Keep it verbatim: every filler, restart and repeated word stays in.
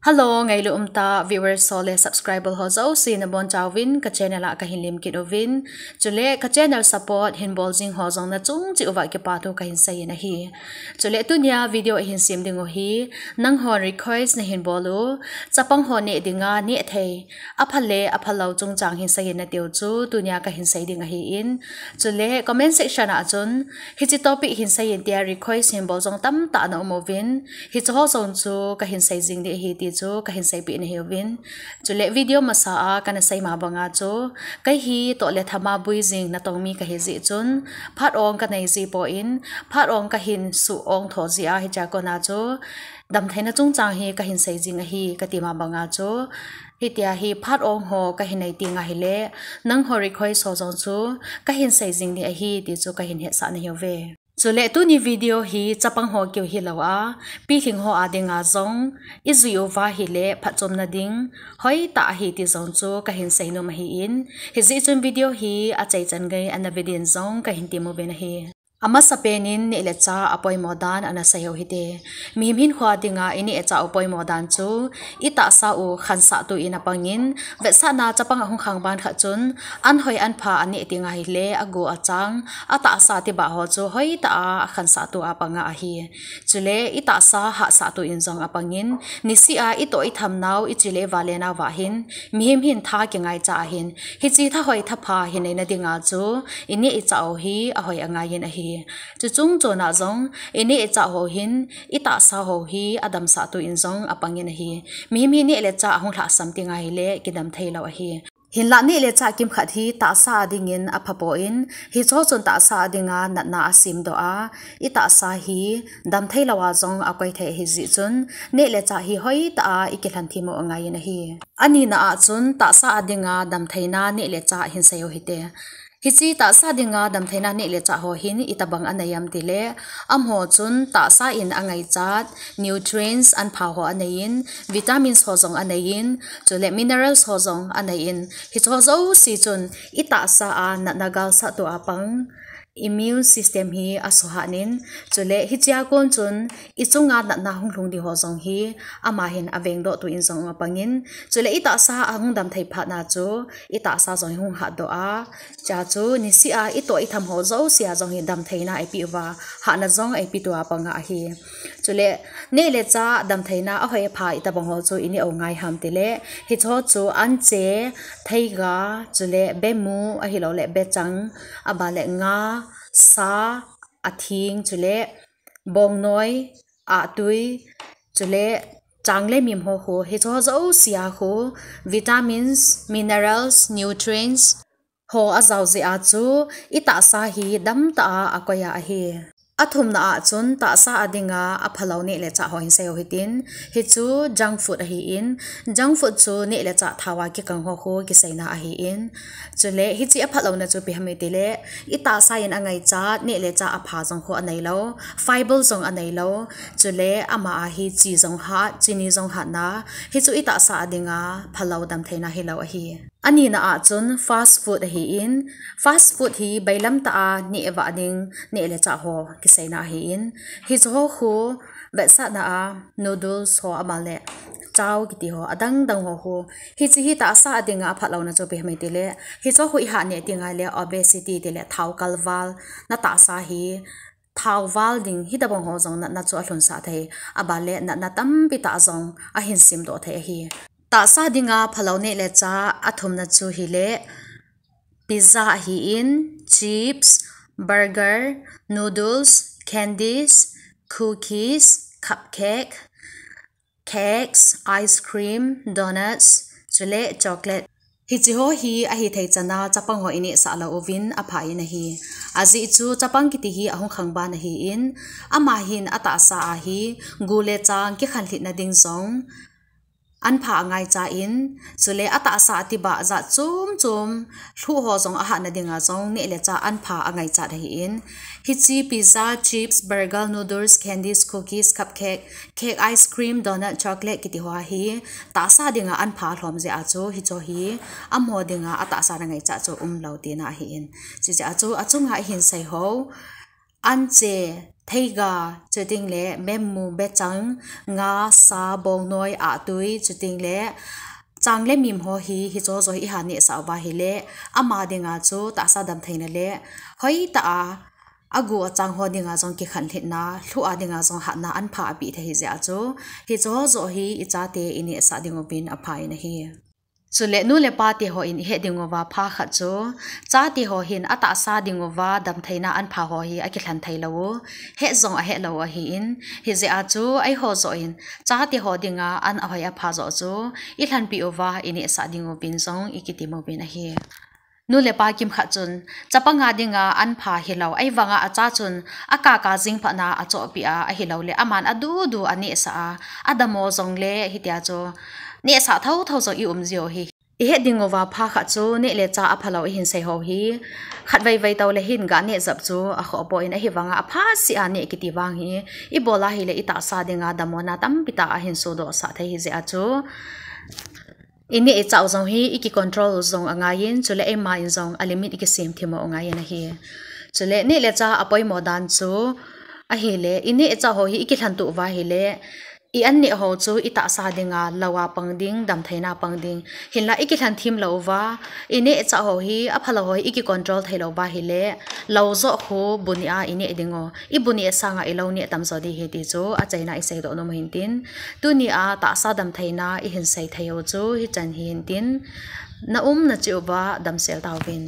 Hello, ngailu umtah viewers ho le subscriber ho jouse nabonchauvin ka channel a kahin lemkit uvin. Chule ka channel support hinbol jing ho jong nachung cheh uva kipathu kahin seiyin ahi. Chule tunia video ahin sem diu hi, nanghon request nahin bol u, chapang ho neh dinga nehthei, apha le aphalou chungchang hin seiyin natiu chu tunia kahin sei ding ahin. Chule comment section a chun, hiche topic hin seiyin tia request hinbol jong tamtah ana um uvin, hiche ho jong chu kahin sei jing ding ahi ti chu kahin seipeh nahiuvin. Chule video masa a kana sei ma banga chu, kei hi toh le thama bui jing natong mi kahi jeh chun, phat ong kanei jipon, phat ong kahin suh ong tho jeh a hichea kona chu, damtheina chungchang hi kahin sei jing ahi kati ma banga chu, hitia hi phat ong ho kahin nei teng ahile, nangho request ho jong chu kahin sei jing ding ahi ti chu kahin hetsah nahiuve. Chule tuni video hi chapang ho keu hilou a, pilhing ho a dinga jong, ijui uva ahile phatchomna ding hoitah ahi ti jong chu kahin seinom ahin, hijeh chun video hi achaichan gei ana ve din jong kahin temuvin ahi. Amasapenin neh le chah apoimo dan ana sei u hite. Mihem hinkhoa dinga ineh chah u poimo dan chu, itahsa u khansahtu in apangin, vetsahna chapang ahung khangban khat chun, anhoi anpha aneh teng ahile agu achang, atahsa tibah ho chu hoitah a akhansahtu a panga ahi. Chule itahsa hahsahtu in jong apangin, niseh a itoh ithamnau, iche le ivale nauva hin, mihem hin tha kingaicha ahin, hiche thahoi thapha hineina dinga chu, ineh ichah u hi ahoi angaiyin ahi. Chuchung chona jong, ineh ichah ho hin, itahsa ho hi adamsahtu in jong apangin ahi. Mihem hi neh le chah ahung lhahsam teng ahile kidam theilou ahi. Hinla neh le chah kimkhat hi tahsa a dingin aphapon, hicheho chun tahsa a dinga natna asemdoh a, itahsa hi damtheilou a jong akoi thei ahijeh chun, neh le chah hi hoitah a ikilhen them u angaiyin ahi. Anina a chun tahsa a dinga damtheina neh le chah hin sei u hite. Hiche tahsa dinga damtheina neh le chah ho hin itobang anei em tile, amaho chun tahsa in angaichat nutrients anpha ho aneiyin, vitamins ho jong aneiyin, chule minerals ho jong aneiyin, hicheho jouse chun itahsa a natna galsahtu a pang, immune system hi asuhat in, chule hichea kon chun ichunga natna hunglhung ding ho jong hi ama hin avengdohtu in jong apangin, chule itahsa ahung damthei phatna chu itahsa jong hi hung hatdoh a, chea chu niseh a itoh itham ho jouse a jong hi damtheina eipeh uva, hahna jong eipetu a panga ahi. Chule neh le chah damtheina ahoi apha itobang ho chu ineh u ngai ham tile, hicheho chu anche, theiga, chule bemu, ahiloule bechang, abanle nga, sa, athing, chule bongnoi, ahtui, chule chang le mim ho khu, hicheho jouse a khu, vitamins, minerals, nutrients ho ajao jeh a chu, itahsa hi damtah a akoi a ahi. Athumna a chun tahsa a dinga aphalou neh le chah ho hin sei u hitin, hichu junk food ahin, junk food chu neh le chah thao a kikang ho khu kiseina ahin, chule hiche aphatlouna chu ipi ham itile, itahsa in angaichat neh le chah apha jong khu aneilou, fiber jong aneilou, chule ama a hi chi jong hat, chini jong hatna, hichu itahsa a dinga phalou damtheina hilou ahi. Anina a chun fast food ahin, fast food hi bailamtah a neh vah ding neh le chah ho kiseina ahin, hicheho khu vetsahna a noodles ho abanle chow kiti ho adangdang ho khu, hiche hi tahsa a dinga aphatlouna chu ipi ham itile, hicheho khu ihat neh teng ahile obesity tile thao kalval, natahsa hi thao val ding hitobang ho jong natna chu alhunsah thei, abanle natna tampi tah jong ahin semdoh thei ahi. Tahsa dinga phalou neh le chah athumna chu hile, pizza ahin, chips, burger, noodles, candies, cookies, cupcake, cakes, ice cream, donuts, chule chocolate. Hicheho hi ahithei chana chapang ho inehsah lou uvin apha in ahi. Ajeh chu chapang kiti hi ahung khangban ahin, ama hin atahsa a hi gu le chang kikhanlhitna ding jong, anpha angaichat in, chule atahsa a tibah jat chom chom, lhuh ho jong ahatna dinga jong neh le chah anpha angaichat ahin. Hiche pizza, chips, burger, noodles, candies, cookies, cupcake, cake, ice cream, donut, chocolate kiti ho hi tahsa dinga anpha alhom jeh a chu hicheho hi amaho dinga atahsa a ngaichat chu umlou tina ahin. Chujeh a chu achunga ihin sei ho, anche, theiga, chuting le memmu, bechang, nga, sa, bongnoi, ahtui, chuting le chang le mim ho hi, hicho joh hi iha nehsah uva ahile, ama dinga chu tahsa damtheina le hoitah a agu achang ho dinga jong kikhanlhitna, lhuh a dinga jong hatna anpha apeh thei ahi jeh a chu, hicho joh hi ichate inehsah ding uvin apha in ahi. Chule nu le pa te hon ihet ding uva pha khat chu, chate ho hin atahsa ding uva damtheina anpha ho hi akilhen thei lou u, het jong ahet lou u ahin, hijeh a chu eiho joh in chate ho dinga an ahoi apha joh chu ilhenpi uva inehsah ding uvin jong ikitem uvin ahi. Nu le pa kimkhat chun, chapang a dinga anpha hilou, ahivanga acha chun akaka jingphatna achohpeh a, ahilou le aman adudu anehsah a, adammo jongle hitia chu nehsah thotho jong i um jiu hi. Ihet ding uva pha khat chu neh le chah aphalou ihin sei ho hi, khatvei vei tou le hin gah neh jep chu akhoh poi, ahivanga apha seh a neh kiti vang hi, ibol a ahile itahsa dinga dammona tampi tah ahin sodoh sah thei ahi jeh a chu, ineh ichah u jong hi ikicontrol u jong angaiyin, chule eima in jong alimit ikisem thim u angaiyin ahi. Chule neh le chah apoimo dan chu ahile, ineh ichah ho hi ikilhen tuh uva ahile, i an neh ho chu itahsa dinga lou a pang ding, damtheina pang ding. Hinla ikilhen thim lou uva, ineh ichah ho hi, aphalou ho hi ikicontrol thei lou uva ahile, lou joh khu bu neh a ineh ding u, ibu neh sanga ilou neh tamjo ding ahi ti chu achaina iseidoh nom u hintin, tunia tahsa damtheina ihin sei thei u chu hichan hi hintin, na umna cheh uva damsel tauvin.